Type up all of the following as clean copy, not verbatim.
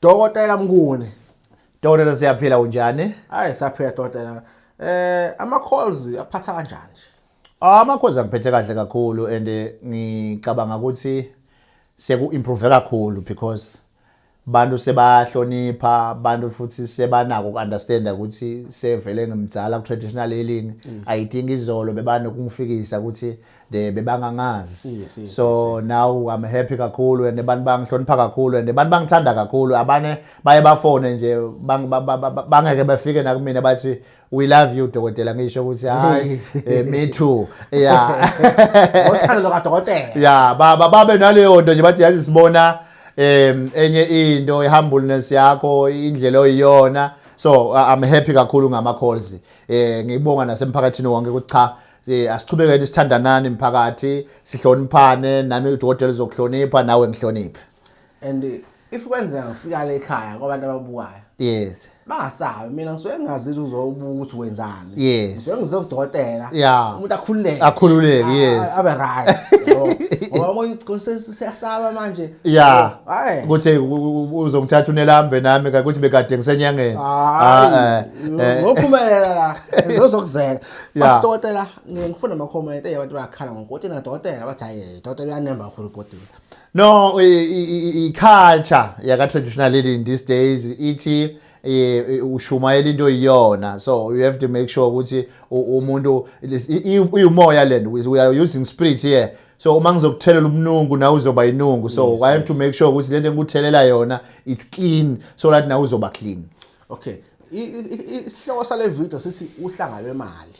Dokotela Mnguni. Dokotela, siyaphila, unjani? Hayi, siyaphila, dokotela. Ama calls aphatha kanjani nje? Ah, ama-calls angiphethe kahle kakhulu and ngicabanga ukuthi seku improve kakhulu because bantu sebahlonipha, bantu futhi sebanako uku-understanda ukuthi sevele ngimdzala ku-traditional healing. I think izolo bebanokungifikisa ukuthi bebangangazi. So now I'm happy kakhulu and abantu bangihlonipha kakhulu and abantu bangithanda kakhulu. Abane baye bafone nje bangeke bafike nakumina bathi, "We love you, dokotela." Ngisho ukuthi, "Hayi, me too, yeah." Ngothando lokadokotela. Yeah, babe naleyo nto nje, bathi, "Yazi, sibona enye into, ihumbleness yakho, indlela oyiyona." So I'm happy kakhulu ngama calls. Ngibonga nasemphakathini wonke ukuthi cha, asichubekeni sithandanani emphakathi, sihloniphane, nami udokotela uzokuhlonipha, nawe ngihloniphe. And if kwenzeka ngifika le ekhaya kwabantu ababukayo, bangasabi, mina ngisuke ngingazile uzobuka ukuthi wenzani. Ngisuke ngize kudokotela. Umuntu akhululeke. Akhululeke, yes. Abe right. Yabo. Ngoba omunye siyasaba manje. Hayi. Ukuthi uzongithatha unelambe nami ukuthi bekade ngisenyangeni. Hayi, Ah, ngophumelela la ngizokuzela. But dokotela, ngifuna ama-comment abantu bayakhala ngokotela dokotela, bathi, "Hayi dokotela, uyanemba kakhulu ukotela." No, i-culture yaka traditional healing these days ithi ushumayela into iyona, so you have to make sure ukuthi umuntu uyumoya lento. We are using spirit here, so uma ngizokuthelela umnungu, nawe uzoba inungu, so I have to make sure ukuthi lento engikuthelela yona, it's clean, so that nawe uzoba clean. Okay, isihloko sale video sithi uhlanga lwemali.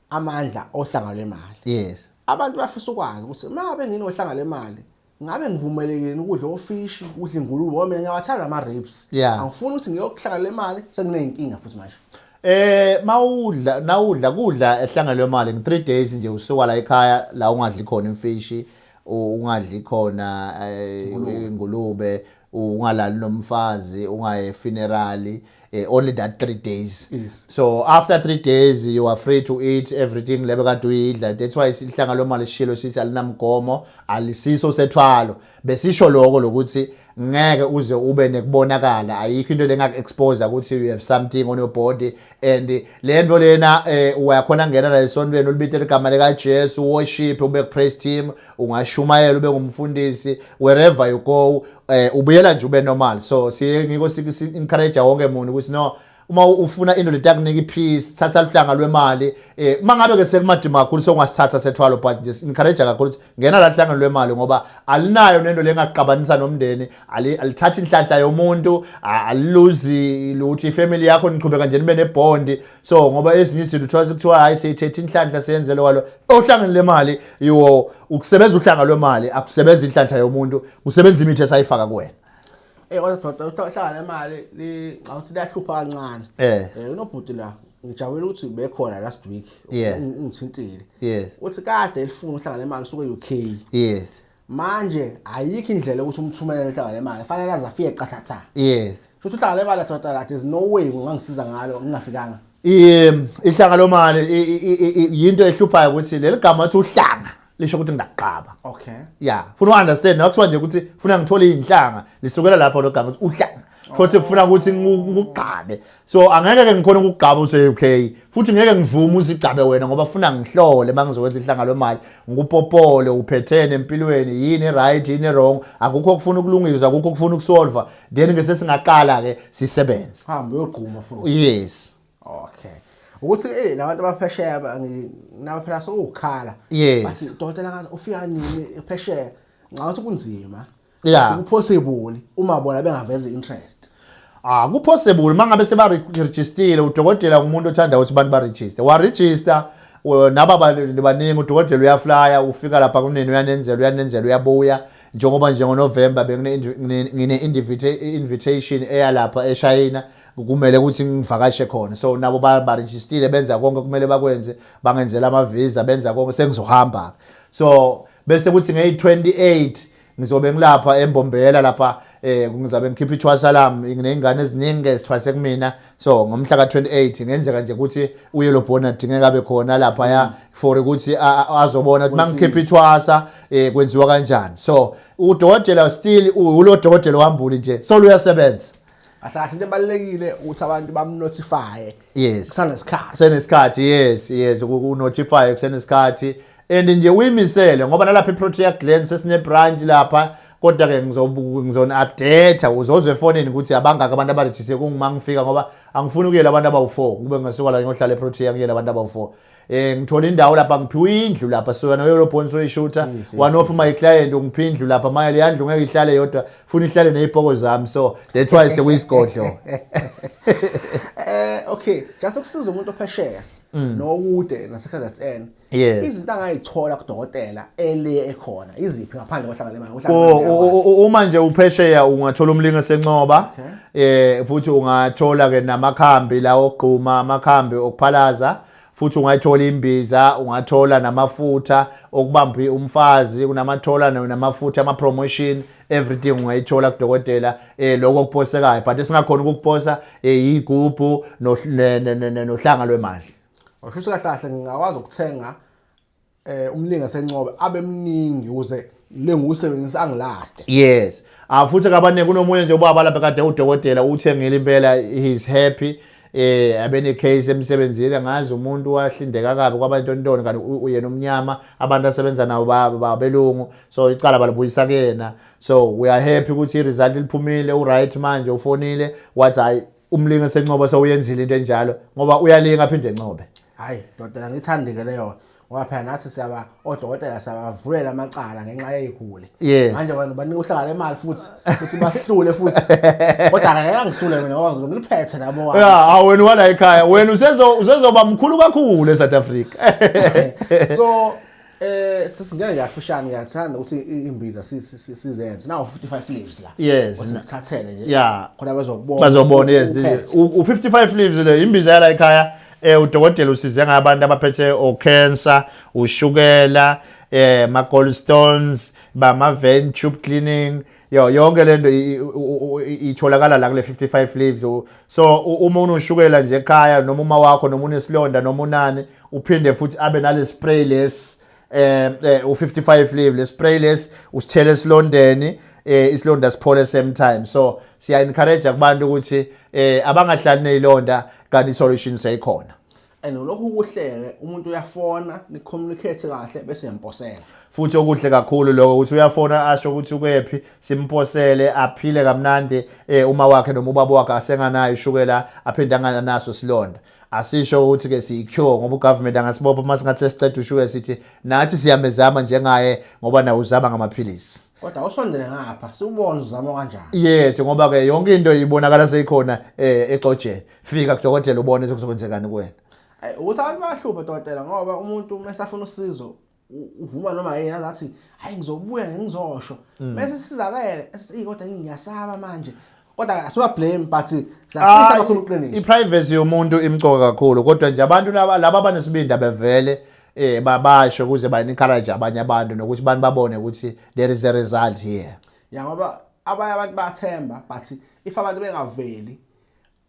Amandla ohlanga lwemali. Abantu bafisa ukwazi ukuthi uma nginohlanga lemali, ngabe ngivumelekile ukudla ofishi, ukudla ingulube, ngoba mina ngiyawathanda ama-ribs. Angifuni ukuthi ngiyokuhlanga lemali senginey'nkinga futhi manje. Mawudla, nawudla kudla ehlangano lemali ngi 3 days nje usuka la ekhaya la ungadli khona imfishi, ungadli khona ingulube, ungalali nomfazi, ungaye funeral, only that 3 days. So after 3 days you are free to eat everything lebe kade uyidla. That's why ihlangano lemali sishilo sithi alinamgomo, alisiso sethwalo. Besisho lokho lokuthi ngeke uze ube nekubonakala, ayikho into lengaku expose ukuthi you have something on your body. And le nto lena, uyakhona ngena la esontweni, ulibite igama lika Jesu, worship, ube praise team, ungashumayela, ube ngumfundisi, wherever you go, ubuyela nje ube normal. So siye ngiko si encourage wonke umuntu ukuthi no, uma ufuna into letakunika ipeace, thatha luhlanga lwemali. Mangabe ke sekumadima kakhulu, sokungasithatha sethwalo, but nje encourage kakhulu ukuthi ngena la hlanga lwemali ngoba alinayo nento lengaqabanisa nomndeni, alithatha inhlanhla yomuntu, aliluzi lutho, ifamily yakho niqhubeka nje nibe nebond. So ngoba ezinye izinto uthola kuthiwa, "Hayi, seyithethe inhlanhla, seyenzele kwalo ohlangeni lemali." Yiwo ukusebenza uhlanga lwemali, akusebenza inhlanhla yomuntu, kusebenza imithi esayifaka kuwena. Kodwa doctor, uhlanga lemali awuthi liyahlupha kancane. Unobhuti la, ngijabule ukuthi bekhona last week. Ungithintile. Uthi kade elifuna uhlanga lemali usuke e-UK. Manje ayikho indlela ukuthi umthumelele uhlanga lemali, fanele aze afike qathatha. Futhi uhlanga lemali, doctor, there's no way ungangisiza ngalo ngingafikanga. Ihlanga lomali yinto ehluphayo ukuthi leli gama athi uhlanga lisho ukuthi ngidaqaba. Yeah, funa u-understand nakuthiwa nje ukuthi funa ngithole iy'nhlanga, lisukela lapho lo gama ukuthi uhlanga, futhi kufuna ukuthi ngikugqabe. So angeke ke ngikhona ukugqaba use-UK, futhi ngeke ngivume uzigcabe wena ngoba funa ngihlole uma ngizokwenza ihlanga lwemali, ngikupopole uphethene empilweni, yini right, yini wrong, akukho okufuna ukulungiswa, akukho okufuna ukusolva, then ke sesingaqala ke sisebenze. Hambe uyogquma futhi. Yes. Okay, ukuthi labantu abaphesheya nabo phela sokukhala. Bathi, "Dokotela, ngazi ufika nini phesheya?" Ngathi kunzima. Bathi kupossible uma bona bengaveza interest. Ah, kupossible mangabe seba-registile. Udokotela ngumuntu othanda ukuthi abantu ba-register, wa-register naba baningi, udokotela uyaflya, ufika lapha kunini, uyanenzela, uyanenzela, uyabuya. Njengoba njengoNovember ngine invitation eyalapha eShayina, kumele ukuthi ngivakashe khona, so nabo ba-registile, benza konke kumele bakwenze, bangenzela ama-visa, benza konke, sengizohamba. So bese kuthi ngeyi-28 Ngizobe ngilapha eMbombela lapha, ngizabe ngikhipha ithwasa lami. Nginey'ngane eziningi ezithwase kumina, so ngomhla ka-28 ngenzeka nje ukuthi uYellow Bone adingeka abe khona laphaya for ukuthi azobona ukuthi mangikhipha ithwasa kwenziwa kanjani. So udokotela still ulo dokotela wambuli nje, so luyasebenza. Kahle kahle into ebalulekile ukuthi abantu bamnotifye kusanesikhathi. Kusenesikhathi, yes, ku-notify kusenesikhathi and nje uyimisele, ngoba nalapha i-Protea Glen sesine branch lapha, kodwa ke ngizoni-update, uzozwe efonini ukuthi abangaki abantu abarejiste kungima ngifika, ngoba angifuni ukuyela abantu abawu-4, kube ngasuka la ngiyohlala eProtea ngiyela abantu abawu-4. Ngithola indawo lapha, ngiphiwe indlu lapha, so yona Yellow Bone soyishutha. One of my client ungiphi indlu lapha, manje le yandlu ngeke ihlale yodwa, funa ihlale nezipoko zami, so that's why sekuyisigodlo. Okay, just ukusiza umuntu ophesheya nokude nase-KZN, izinto angayithola kudokotela ele ekhona iziphi ngaphandle kohlangana nemali? Uma nje uphesheya ungathola umlingo sencoba, futhi ungathola ke namakhambi la ogquma, amakhambi okuphalaza, futhi ungayithola imbiza, ungathola namafutha okubamba umfazi, kunamathola namafutha ama promotion, everything ungayithola kudokotela. Lokho okuphosekayo but esingakhona ukukuposa igubhu nohlanga lwemali. Usho kahle kahle ngingakwazi ukuthenga umlinga sencobe abe mningi ukuze le ngiwusebenzisa angilaste? Yes. Ah, futhi kabaningi kunomunye nje ubaba lapha kade udokotela uthengile impela, he's happy. Abene case emsebenzini, ngazi umuntu wahlindeka kabi kwabantu ntoni, kanti uyena umnyama, abantu asebenza nabo babelungu, so icala balibuyisa kuyena. So we are happy ukuthi i-result liphumile, u-right manje, ufonile wathi hayi, umlingo sencobo sewuyenzile into enjalo, ngoba uyalinga aphinde encobe. Hayi dokotela, ngithande-ke leyo, ngoba phela nathi siyaba odokotela siyabavulela amacala ngenxa yey'guli. Manje abantu banika uhlanga lemali futhi futhi bahlule futhi, kodwa ngeke angihlule mina ngoba ngizobe ngiliphethe nabo. Ya, awu wena wala ekhaya, wena usezoba mkhulu kakhulu eSouth Africa. So sesingena nje kafushane, ngiyathanda ukuthi imbiza sizenze nawo 55 leaves la. Uthi ngithathele nje khona bazokubona. Bazobona, yes. Uphethe. U-55 leaves le imbiza yala ekhaya, udokotela usize ngabantu abaphethe o-cancer, ushukela, ma gallstones, bama vein tube cleaning, yo yonke lento itholakala la kule 55 leaves. So uma unoshukela nje ekhaya, noma uma wakho, noma unesilonda, noma unani, uphinde futhi abe nale spray lesi, u55 leaf le spray lesi usithele esilondeni, isilonda siphole same time. So siya encourage kubantu ukuthi abangahlali nezilonda, kanti solution seyikhona. And lokhu kuhleke umuntu uyafona, ni-communicate kahle bese yamposela. Futhi okuhle kakhulu lokho ukuthi uyafona asho ukuthi ukephi, simposele, aphile kamnandi, uma wakhe noma ubaba wakhe asenganayo ishukela, aphinde anganaso silonda. Asisho ukuthi ke siyi-cure, ngoba ugovernment angasibopha uma singathi sesiceda ushukela, sithi nathi siyamezama njengaye, ngoba nawe uzama ngamaphilisi. Kodwa usondele ngapha siwubone uzama kanjani. Yes, ngoba ke yonke into ibonakala seyikhona exojeni. Fika kudokotela ubone sekuzokwenzekani kuwena. Ayi, ukuthi abantu bayahlupha dokotela, ngoba umuntu uma esafuna usizo uvuma noma yini, azathi hayi ngizobuya ngizosho bese sizakele esithi kodwa ngiyasaba manje, kodwa asiba blame but siyafisa kakhulu iqiniso. I-privacy yomuntu imcoka kakhulu, kodwa nje abantu laba abanesibindi abevele babasho ukuze ba-encourage abanye abantu nokuthi abantu babone ukuthi there is a result here. Ya, ngoba abanye abantu bayathemba, but if abantu bengaveli,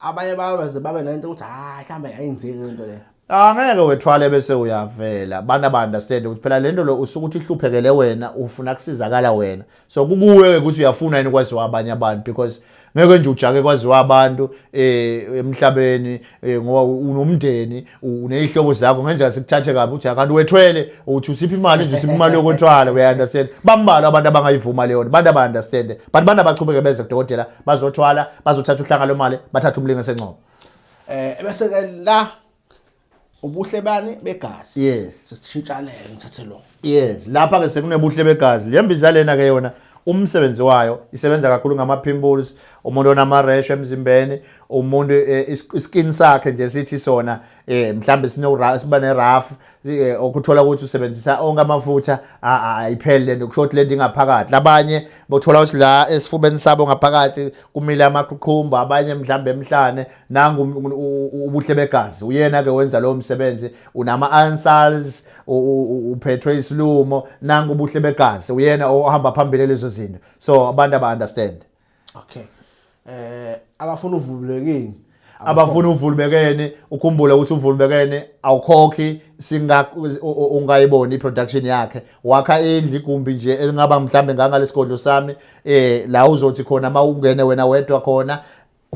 abanye babaze babe nento ukuthi hayi mhlawumbe ayenzeki lento le. Angeke wethwale bese uyavela, abantu aba-understand ukuthi phela lento lo usuke uthi ihluphekele wena, ufuna kusizakala wena, so kukuwe ukuthi uyafuna yini kwaziwa abanye abantu, because ngeke nje ujake kwaziwa abantu emhlabeni, ngoba unomndeni, uneyihlobo zakho, ngenzeka sikuthathe kabi ukuthi kanti wethwele, uthi usiphi imali nje, usiphi imali yokuthwala, uya understand? Bambalwa abantu abangayivuma leyo nto, abantu aba understand, but abantu abachubeke beze kudokotela bazothwala, bazothatha uhlanga lwemali, bathathe umlingo sencobo. Bese ke la ubuhle bani begazi? Yes. Sesishintshanele, ngithathe lo. Yes, lapha ke sekunebuhle begazi. Le mbiza lena ke yona umsebenzi wayo isebenza kakhulu ngama pimples, umuntu onama rash emzimbeni, umuntu iskin sakhe nje sithi sona mhlambe sino siba ne rough. Okuthola ukuthi usebenzisa onke amafutha, ayipheli lento, kusho ukuthi lento ingaphakathi. Labanye bothola ukuthi la esifubeni sabo ngaphakathi kumile amaqhuqhumba, abanye mhlambe emhlane. Nangu ubuhle begazi, uyena ke wenza lowo msebenzi. Unama ulcers, uphethwe isilumo, nangu ubuhle begazi, uyena ohamba phambili lezo zinto. So abantu aba understand. Okay, abafuna uvulekeni? Abafuna uvulubekene, ukhumbule ukuthi uvulubekene awukhokhi, singa ungayiboni iproduction yakhe. Wakha indlu, igumbi nje elingaba mhlambe ngangalesigodlo sami, la uzothi khona mawungene wena wedwa khona.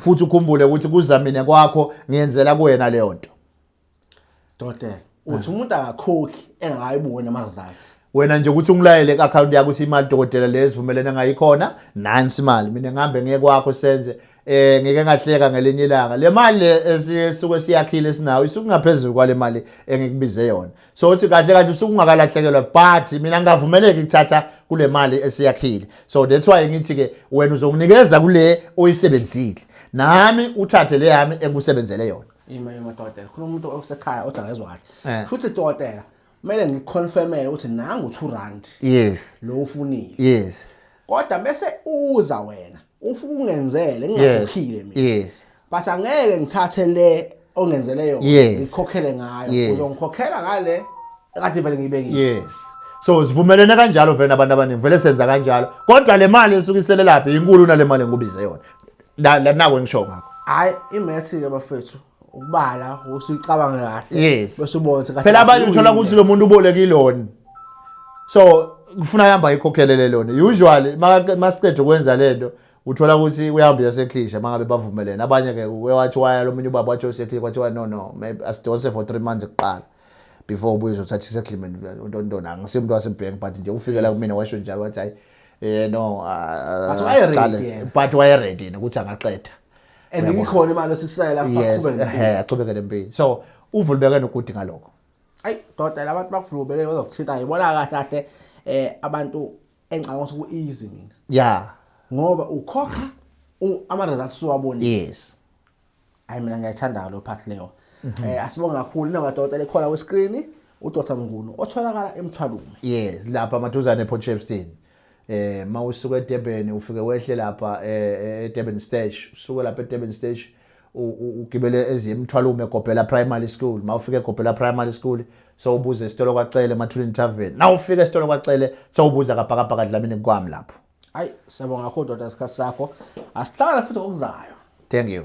Futhi ukhumbule ukuthi kuza mina kwakho, ngiyenzela kuwena leyo nto. Dokotela, uthi umuntu akakhokhi engakayiboni ama results? Wena nje ukuthi ungilayele ku-account yakho ukuthi imali, dokotela, lesivumelene ngayikhona, nansi imali, mina ngihambe ngiye kwakho senze. Ngike ngahleka ngelinye ilanga, le mali le esisuke siyakhile sinayo isuke ngaphezulu kwale mali engikubize yona. So uthi kahle kahle usuke ungakalahlekelwa, but mina ngingavumeleki ukuthatha kule mali esiyakhile. So that's why ngithi ke wena uzonginikeza kule oyisebenzile, nami uthathe le yami engikusebenzele yona. Ima, ima, dokotela. Khona umuntu osekhaya othi akezwa kahle. Futhi dokotela, kumele ngiconfirmele ukuthi nangu R2 lo ufunile. Kodwa bese uza wena ufuna ungenzele ngingakhokhile mina. But angeke ngithathe le ongenzele yona ngikhokhele ngayo. Uzongikhokhela ngale kade vele ngiyibekile. Yes. So sivumelene kanjalo vele nabantu abaningi, vele senza kanjalo. Kodwa le mali esuke isele lapha inkulu nale mali engikubize yona. La nako engisho ngakho. Hayi, imath ke bafethu, ukubala usuyicabanga kahle. Bese ubona ukuthi kahle Phela abanye uthola ukuthi lo muntu uboleka iloan. So kufuna ihamba ikhokhele le loan. Usually masiqeda ukwenza lento, uthola ukuthi uyahamba uyaseklisha mangabe bavumelene. Abanye ke uyawathi waya lo munye ubaba wathi useklisha, kwathiwa no, maybe asidonse for 3 months kuqala before ubuye uzothatha isettlement. Ntontona, angisiyo umuntu wasebhenki, but nje ufikela kumina washo njalo, wathi hayi, no. But waye-ready Asiqale. Yena. But waye ready yena ukuthi angaqeda. And ikhona imali osisela. Yes, aqhubeke nempilo. So uvulubeke nokuthi ngalokho. Ayi dokotela, abantu bakuvulubekene bazokuthinta. Ngibona kahle kahle abantu engicabanga ukuthi ku-easy mina. Ngoba ukhokha ama results uwabonile. Hayi, mina ngiyayithanda lo part leyo. Asibonge kakhulu inamba dokotela ekhona kwi screen, uDr Mnguni otholakala eMthwalume. Yes, lapha maduzane ePort Shepstone. Mawusuka eDurban ufike wehle lapha eDurban Station. Usuke lapha eDurban Station ugibele eziye eMthwalume, Gobhela Primary School. Mawufika eGobhela Primary School, so ubuze esitolo kwaCele, Emathulini Tavern. Nawufika esitolo kwaCele, so ubuza kaBhakabhaka Dlamini, kwami lapho. Hayi, siyabonga kakhulu dokotela isikhathi sakho. Asihlangane futhi ngokuzayo. Thank you.